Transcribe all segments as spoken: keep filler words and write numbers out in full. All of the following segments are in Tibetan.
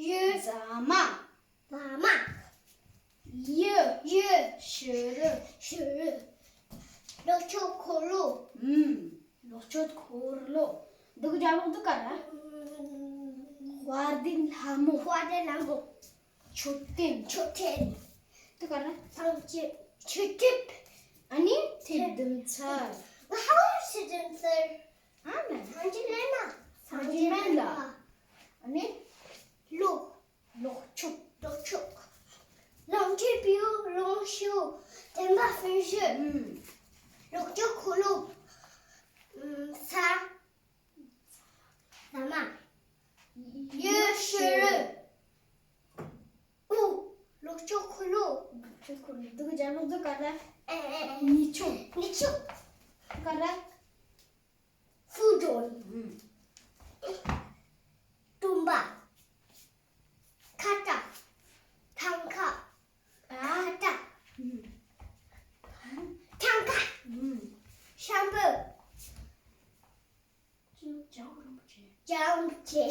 གཡུ། ཟ་མ། ཟ་མ། གཡུ། གཡུ། བྱུ་རུ། བྱུ་རུ། ལོག་སྤྱོད་འཁོར་ལོ། ཨུམ། ལོག་སྤྱོད་འཁོར་ལོ། འདི་གི་རྒྱབ་ལོགས་འདི་ག་རེ། དཔལ་ལྡན་ལྷ་མོ། དཔལ་ལྡན་ལྷ་མོ། མཆོད་རྟེན། མཆོད་རྟེན། འདི་ག་རེ། ཐང་ཆེན། མཆོད་ཐེབས། ཨ་ནི་ཐེབས་ལྡན་ཚལ། ང་ཧ་ལམ་ཤེས་ཀྱི་ཚལ། ཨ་ནི། སངས་རྒྱས་སློབ་མ། སངས་རྒྱས་སློབ་མ། ཨ་ནི། ལོག་ལོག་ཕྱོགས། ལོག་ཕྱོགས། ལོངས་སྤྱོད་པོ། ལོངས་སྤྱོད། བདེན་པ་སྤུན་བཞི། ཨུམ། ལོག་སྤྱོད་འཁོར་ལོ། ཨུམ། ས། ཟ་མ། གཡུ། བྱུ་རུ། དབུ། ལོག་སྤྱོད་འཁོར་ལོ། ལོག་སྤྱོད་འཁོར་ལོ། འདི་གི་རྒྱབ་ལོགས་འདི་ག་རེ། ཨེ་ཨེ་ཨེ། ཉེས་ཆུང་། ཉེས་ཆུང་། ག་རེ། ཧྥུ་ཏྲོན། ཨུམ། ཏུམ་པ། ཁ་བཏགས། ཐང་ཀ། ཁ་བཏགས། ཨུམ། ཐང་ཀ། ཨུམ། ཤམ་བུ། ཅི་ལོ། རྒྱལ་བ་རིན་པོ་ཆེ། རྒྱལ་བ་རིན་པོ་ཆེ།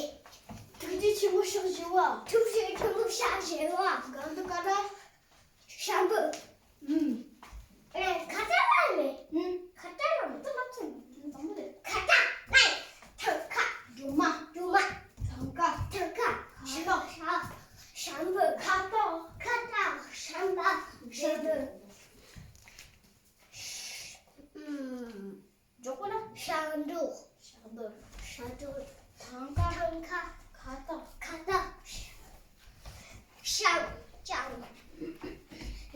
ཐུགས་རྗེ་ཆེན་པོ་ཞག་བཞི་བ། ཐུགས་རྗེ་ཆེན་པོ་ཞག་བཞི་བ། གང་དུ་ག་རེ། ཤམ་བུ། ཨུམ། ཨེ། ཁ་བཏགས་ལ་མེད། ཨུམ། ཁ་བཏགས་ལ་མེད། ད་ལབ་ཚར་ནས་དང་པོ་དེ། ཁ་བཏགས་ལ། ཐང་ཀ། སྒྲོལ་མ། སྒྲོལ་མ། ཐང་ཀ། ཐང་ཀ། ཤམ་བུ། ཤམ་བུ། ཁ་བཏགས། ཁ་བཏགས། ཤམ་བུ། ཤམ་བུ། ཨུམ། མགྱོགས་པོ་ལ། ཤ་འདུག་ཤ་འདུག་ཤ་འདུག་ཐང་ཀ། ཐང་ཀ། ཁ་བཏགས། ཁ་བཏགས། ཤ།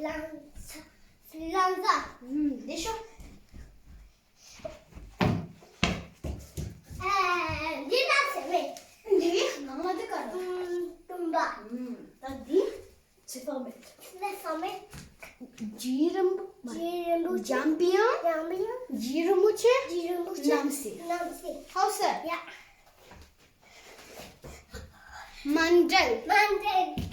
ལང་ཚ། ལང་ཚ། ཨུམ། འདི་ཤོག་ཨེ། འདི་ལ་ཟེར་མེད། འདི་ནང་ལ་འདི་ག་རེ། ཨུམ། ཏུམ་པ། ཨུམ། ད་འདི། ཚེ་དཔག་མེད། ཚེ་དཔག་མེད། རྗེ་རིན་པོ། རྗེ་རིན་པོ་ཆེ། འཇམ་དཔལ་དབྱངས། འཇམ་དཔལ་དབྱངས། རྗེ་རིན་པོ་ཆེ། རྗེ་རིན་པོ་ཆེ། རྣམ་སྲས། རྣམ་སྲས། ཧའོ་སི། ཡ། མཎྜལ། མཎྜལ།